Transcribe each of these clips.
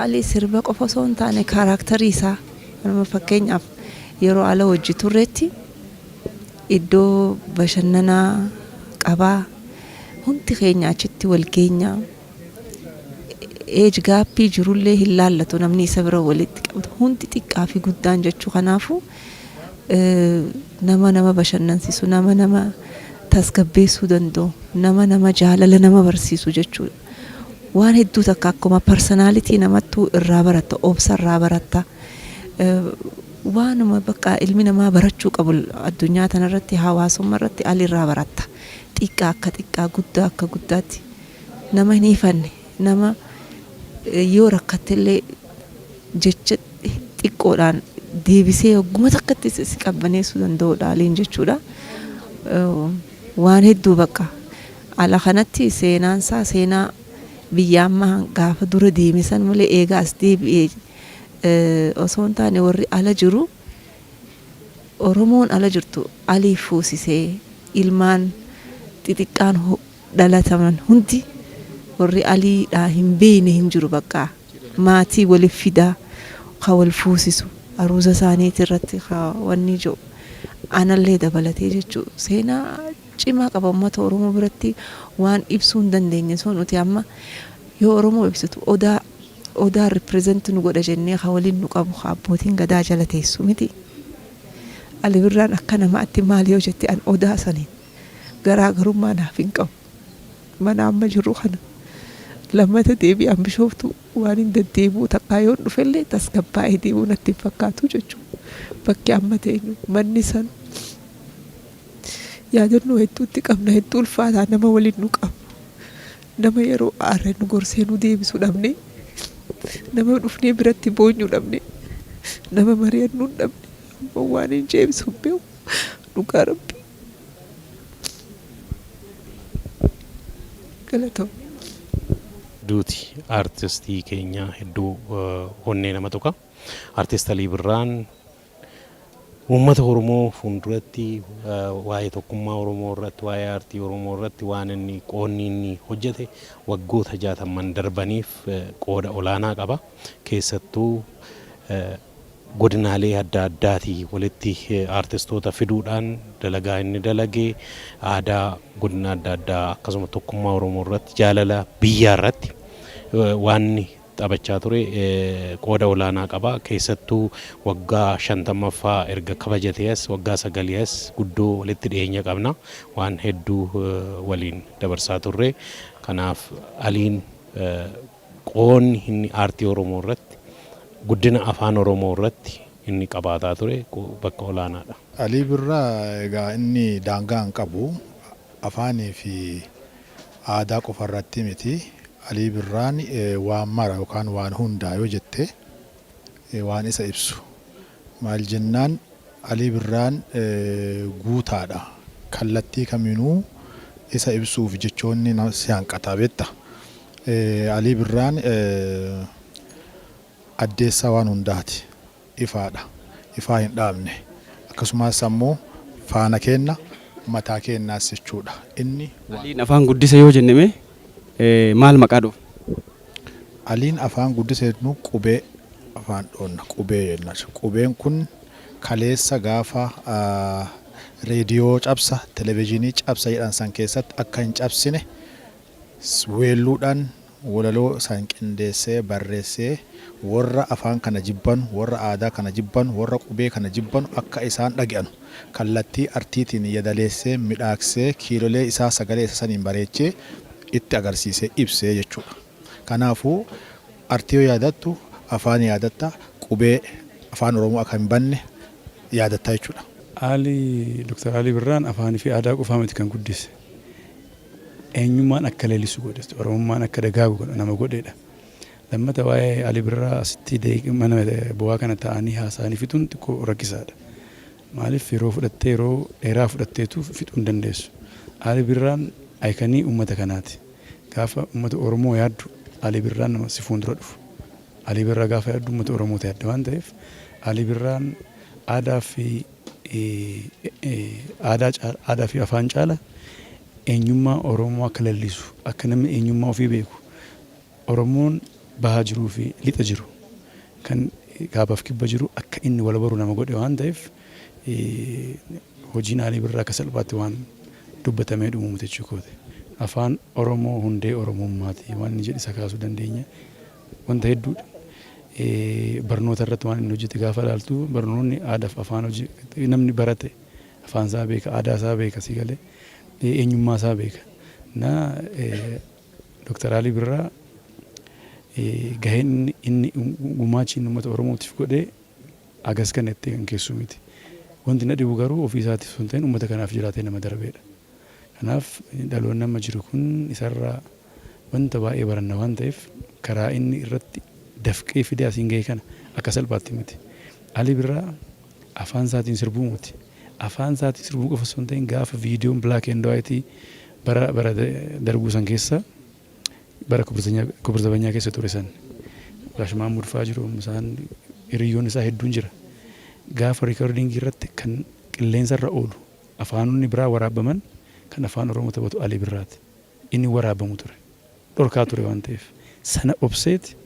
Ali sirba qofa osoo hin taane, character isaa nama, fakkeenyaaf yeroo ala hojii turretti iddoo bashannanaa qabaa, hundi keenya achitti wal geenya. Age gap jirullee hin laallatu. Namni isa bira walitti qabatu hundi xiqqaa fi guddaan jechuu. Kanaafuu nama nama bashannansiisu, nama nama tasgabbeessuu danda'u, nama nama jaalala nama barsiisu jechuudha. Waan hedduu takka akkuma personality namattuu irraa baratta, obsa irraa baratta. Waanuma bakka ilmi namaa barachuu qabu addunyaa tanarratti, hawaasummaa irratti Ali irraa baratta. Xiqqaa akka xiqqaa, guddaa akka guddaatti nama hin hiifanne, nama yoo rakkattellee jecha xiqqoodhaan deebisee hogguma takkatti si qabbaneessuu danda'udha Aliin jechuudha. Waan hedduu bakka ala kanatti seenaan isaa seenaa biyya ammaa gaafa dura deeme san malee, eegaa as deebi'ee osoo hin taane, warri ala jiru, Oromoon ala jirtu Alii fuusisee, ilmaan xixiqqaan dhalataman hundi warri Aliidhaa hin beekne hin jiru. Bakka maatii waliif fidaa, ka wal fuusisu, aruuza isaaniiti irratti ka wanni jiru anallee dabalatee jechuu. Seenaa cimaa qaba uummata Oromoo biratti, waan ibsuu hin dandeenye. So nuti amma yoo Oromoo ibsitu odaa, odaa represent nu godha jennee ka waliin nu qabu, ka abbootiin gadaa jala teessu miti. Ali Birraan akka namaatti maal yoo jette, an odaa saniin garaagarummaa naaf hin qabu. Mana amma jirru kana lammata deebi'aan Bishooftuu waan hin deddeebi'u takkaa yoon dhufellee tasgabbaa'ee deebi'u natti hin fakkaatu jechuudha. Bakki amma teenyu, manni san yaadannoo hedduutti qabna, hedduu ulfaataa. Nama waliin nu qabu, nama yeroo aarre nu gorsee nu deebisu dhabne, nama dhufnee biratti boonyu dhabne, nama mari'annu hin dhabne. Amma waan hin jeebsu hin beeku, dhugaa Rabbii, galatoo. Duuti aartistii keenya hedduu onnee nama tuqa. Aartist Alii Birraan uummata Oromoo fuulduratti waa'ee tokkummaa Oromoo irratti, waa'ee aartii Oromoo irratti waan inni qoonni inni hojjete waggoota 60n darbaniif qooda olaanaa qaba. Keessattuu godinaalee adda addaatii walitti aartistoota fiduudhaan dalagaa inni dalage, aadaa godina adda addaa akkasuma tokkummaa Oromoo irratti, jaalala biyyaa irratti waan taphachaa ture qooda olaanaa qaba. Keessattuu waggaa 50ffaa erga kabajatee as waggaa 9 as guddoo walitti dhiyeenya qabna. Waan hedduu waliin dabarsaa turre. Kanaaf Aliin qoonni inni aartii Oromoo irratti, guddina afaan Oromoo irratti inni qabaataa ture bakka olaanaadha. Alii Birraa egaa inni daangaa hin qabu. Afaanii fi aadaa qofa irratti miti. Alii Birraan waan mara yookaan waan hundaa yoo jette waan isa ibsu. Maal jennaan, Alii Birraan guutaadha. Kallattii kamiinuu isa ibsuuf jechoonni si hanqata, beekta. Alii Birraan addeessaa waan hundaati. Ifaadha. Ifaa hin dhaabne. Akkasumas ammoo faana keenna, mataa keennaas jechuudha. Inni waan. Aliin afaan guddise yoo jenne mee maal maqaa dhufa? Aliin afaan guddise jennu qubee afaan dhoonna, qubee jenna. Qubeen kun kaleessa gaafa reediyoo cabsa, televezyiinii cabsa jedhan san keessatti akka hin cabsine weelluudhaan walaloo san qindeessee barreessee, warra afaan kana jibbanu, warra aadaa kana jibbanu, warra qubee kana jibbanu akka isaan dhage'anu kallattii artiitiin yadaleessee, midhaaksee, kiilolee isaa sagalee isa saniin bareechee itti agarsiisee ibsee jechuudha. Kanaafuu artii yoo yaadattu afaan yaadatta, qubee afaan Oromoo akka hin banne yaadatta jechuudha. Ali Dr. Ali Birraan afaanii fi aadaa qofaa miti kan guddise. Eenyummaan akka lalisu godhe, Oromummaan akka dagaagu godha nama godheedha. Lammata waa'ee Ali Birraa asitti mana bu'aa kana taa'anii haasa'anii fixuun xiqqoo rakkisaadha. Maaliif, yeroo fudhattee, yeroo dheeraa fudhatteetu fixuu hin dandeessu. Ali Birraan icon uummata kanaati. Gaafa uummata Oromoo yaaddu Ali Birraan nama si fuuldura dhufu. Ali Birraa gaafa yaaddu uummata Oromooti yaadda waan ta'eef, Ali Birraan aadaa fi afaan caala eenyummaa Oromoo akka lallisu, akka namni eenyummaa ofii beeku, Oromoon Bahaa jiruu fi lixa jiru, kan kaabaaf kibba jiru akka inni wal baru nama godhe waan ta'eef, hojiin Alii Birraa akka salphaatti waan dubbatamee dhumu miti jechuu kooti. Afaan Oromoo hundee Oromummaati waan inni jedhe isa kaasuu dandeenya. Wanta hedduudha. Barnoota irratti waan inni hojjete gaafa ilaaltu, barnoonni aadaaf afaan hojii namni barate afaan isaa beeka, aadaa isaa beeka, si galee eenyummaa isaa beeka. Na Dr. Alii Birraa gaheen inni gumaachi inni uummata Oromootiif godhe agas kana itti kan keessu miti. Wanti na dhibu garuu ofii isaatiif osoo hin ta'in uummata kanaaf jiraatee nama darbeedha. Kanaaf dhaloonni amma jiru kun isarraa wanta baay'ee baranna waan ta'eef, karaa inni irratti dafqee fidee asiin gahe kana akka salphaatti miti. Alii Birraa afaan isaatiin sirbuu miti. Afaan isaatiin sirbuu qofa osoo hin ta'in, gaafa viidiyoon black and white bara darbuu san keessa, bara Kubur Zabanyaa keessa ture san, Gaash Mahammud fa'aa jiru, isaan hiriyyoonni isaa hedduun jira. Gaafa recordingii irratti kan qilleensa irra oolu afaanonni biraa waraabaman, kan afaan Oromoo taphatu Alii Birraati. Inni waraabamu ture. Dhorkaa ture waan ta'eef. Sana obseeti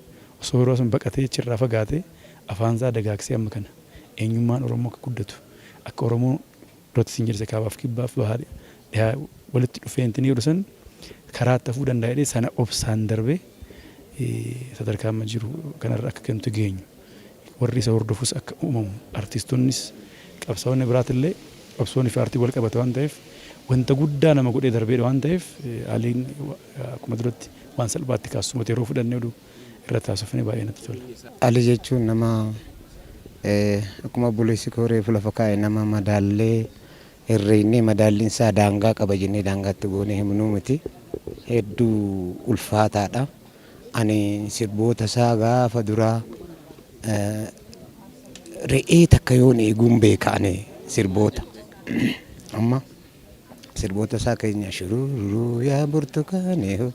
osoo yeroo sun baqatee achirraa fagaatee afaan isaa dagaagsee amma kana eenyummaan Oromoo akka guddatu, akka Oromoo duratti siin jedhise kaabaaf kibbaaf bahaa dhihaa walitti dhufee intini godhu san karaa itti hafuu danda'a jedhee sana obsaan darbee sadarkaa amma jiru kanarra akka kennutti geenyu, warri isa hordofus akka uumamu, artiistonnis qabsaa'onni biraatillee qabsoonni fi aartii wal qabata waan ta'eef, wanta guddaa nama godhee darbeedha waan ta'eef, Aliin akkuma duratti waan salphaatti kaasumatti yeroo fudhannee oduu irratti haasofne baay'ee natti tola. Ali jechuun nama akkuma obboleessi koo reefu lafa kaa'e, nama madaallee herreeynee madaalliin isaa daangaa qaba jennee daangaatti goonee himnuu miti. Hedduu ulfaataadha. Ani sirboota isaa gaafa duraa re'ee takka yoon eeguun beeka ani sirboota. Amma sirboota isaa keenya shururuu yaa burtukaanee hoo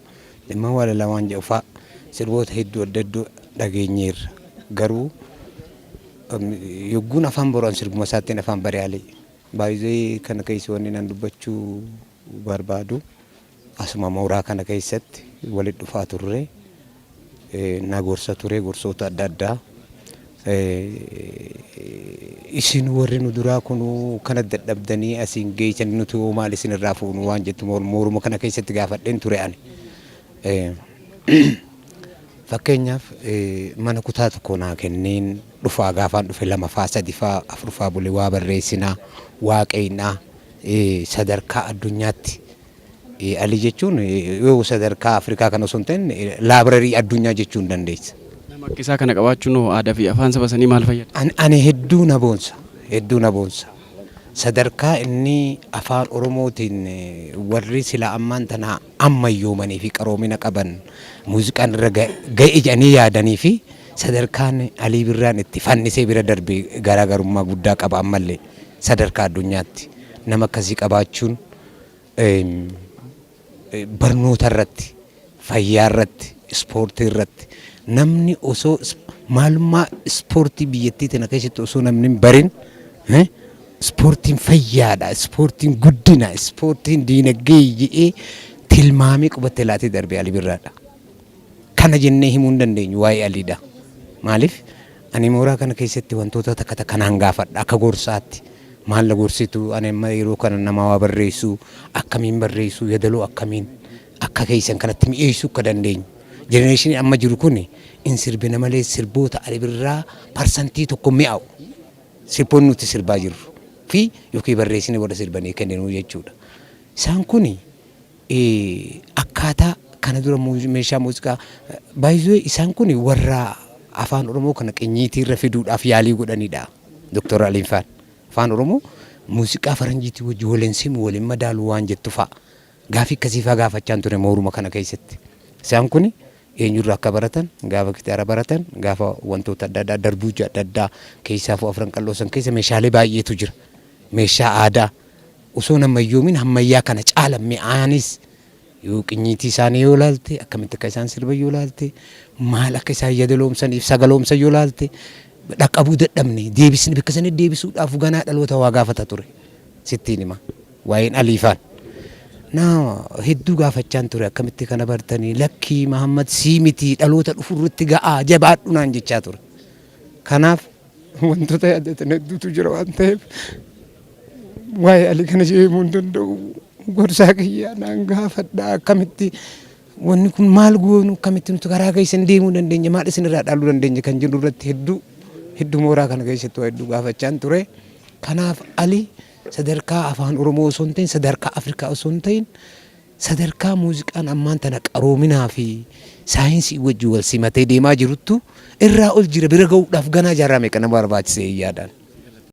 dhimma walala waan jedhu fa'a sirboota hedduu adda addoo dhageenyeerra. Garuu yogguun afaan boru an sirbuma isaattiin afaan bare Ali. Baay'ee kana keessa wanni nan dubbachuu barbaadu, asuma mooraa kana keessatti walitti dhufaa turre, na gorsa ture gorsoota adda addaa. Isin warri nu duraa kunuu kana dadhabdanii asiin geessan, nuti hoo maal isin irraa fuunu waan jettu mooruma kana keessatti gaafadheen ture ani. Fakkeenyaaf, mana kutaa tokko naa kenneen dhufaa, gaafaan dhufe lama faa, sadi faa, afur faa bule, waa barreessinaa, waa qeeynaa, sadarkaa addunyaatti Ali jechuun yoo sadarkaa Afrikaa kana osoo hin ta'in library addunyaa jechuu hin dandeessa. Nama akka isaa kana qabaachuun hoo aadaa fi afaan saba sanii maal fayyada? Ani hedduu na boonsa. Hedduu na boonsa. Sadarkaa inni afaan Oromootiin warri sila ammaan tana ammayyoomanii fi qaroomina qaban muuziqaan irra ga'e jedhanii yaadanii fi sadarkaan Alii Birraan itti fannisee bira darbe garaagarummaa guddaa qaba. Ammallee sadarkaa addunyaatti nama akkasii qabaachuun barnoota irratti, fayyaa irratti, ispoortii irratti, namni osoo maalummaa ispoortii biyyattii tana keessatti osoo namni hin barin, ispoortiin fayyaadha, ispoortiin guddina, ispoortiin diinagdee jedhee tilmaamee qubattee laatee darbe Ali Birraadha. Kana jennee himuu hin dandeenyu waa'ee Aliidha. Maaliif, ani mooraa kana keessatti wantoota takka takka naan gaafadha akka gorsaatti. Maal na gorsitu? Ani amma yeroo kana nama waa barreessu, akkamiin barreessu, yadaloo akkamiin akka keessan kanatti mi'eessuu akka dandeenyu. Generationiin amma jiru kun in sirbina malee sirboota Ali Birraa 1% mi'aawu. Sirboonni nuti sirbaa jirru fi yookiin barreessine warra sirbanii kenninuu jechuudha. Isaan kun akkaataa kana dura meeshaa muuziqaa baay'ee, isaan kun warra afaan Oromoo kana qinyiitii irra fiduudhaaf yaalii godhanidha. Dr. Aliin faan afaan Oromoo muuziqaa faranjiitii wajji waliin simu, waliin madaalu waan jettu fa'a. Gaafii akkasii fa'aa gaafachaan ture mooruma kana keessatti. Isaan kun eenyurraa akka baratan, gaafa gitaara baratan, gaafa wantoota adda addaa darbuuja adda addaa keessaafuu afran qalloo san keessa meeshaalee baay'eetu jira. Meeshaa aadaa osoo hin ammayyoomin ammayyaa kana caala mi'aanis yoo qinyiitii isaanii yoo ilaalte, akkamitti akka isaan sirban yoo ilaalte, maal akka isaan yadaloomsaniif sagaloomsan yoo ilaalte, dhaqqabuu dadhabne deebisni bakka sanii deebisuudhaaf ganaa dhaloota waa gaafata ture sittiin hima waa'een Aliifaan. Na hedduu gaafachaan ture akkamitti kana bartanii lakkii Mahammad sii miti dhaloota dhufu irratti ga'aa jabaadhu naan jechaa ture. Kanaaf wantoota yaadatan hedduutu jira waan ta'eef waa'ee Alii kana himuu hin danda'u. Gorsaa kiyyaa naan gaafadha akkamitti wanni kun maal goonu akkamitti nuti karaa keessan deemuu dandeenya maal isin irraa dhaaluu dandeenya kan jedhu irratti hedduu hedduu mooraa kana keessatti waa hedduu gaafachaan ture. Kanaaf Ali sadarkaa afaan Oromoo osoo hin ta'in sadarkaa Afrikaa osoo hin ta'in sadarkaa muuziqaan ammaan tana qaroominaa fi saayinsii wajjin wal simatee deemaa jiruttu irraa ol jira bira ga'uudhaaf ganaa jaarraa meeqa nama barbaachisee yaadaan.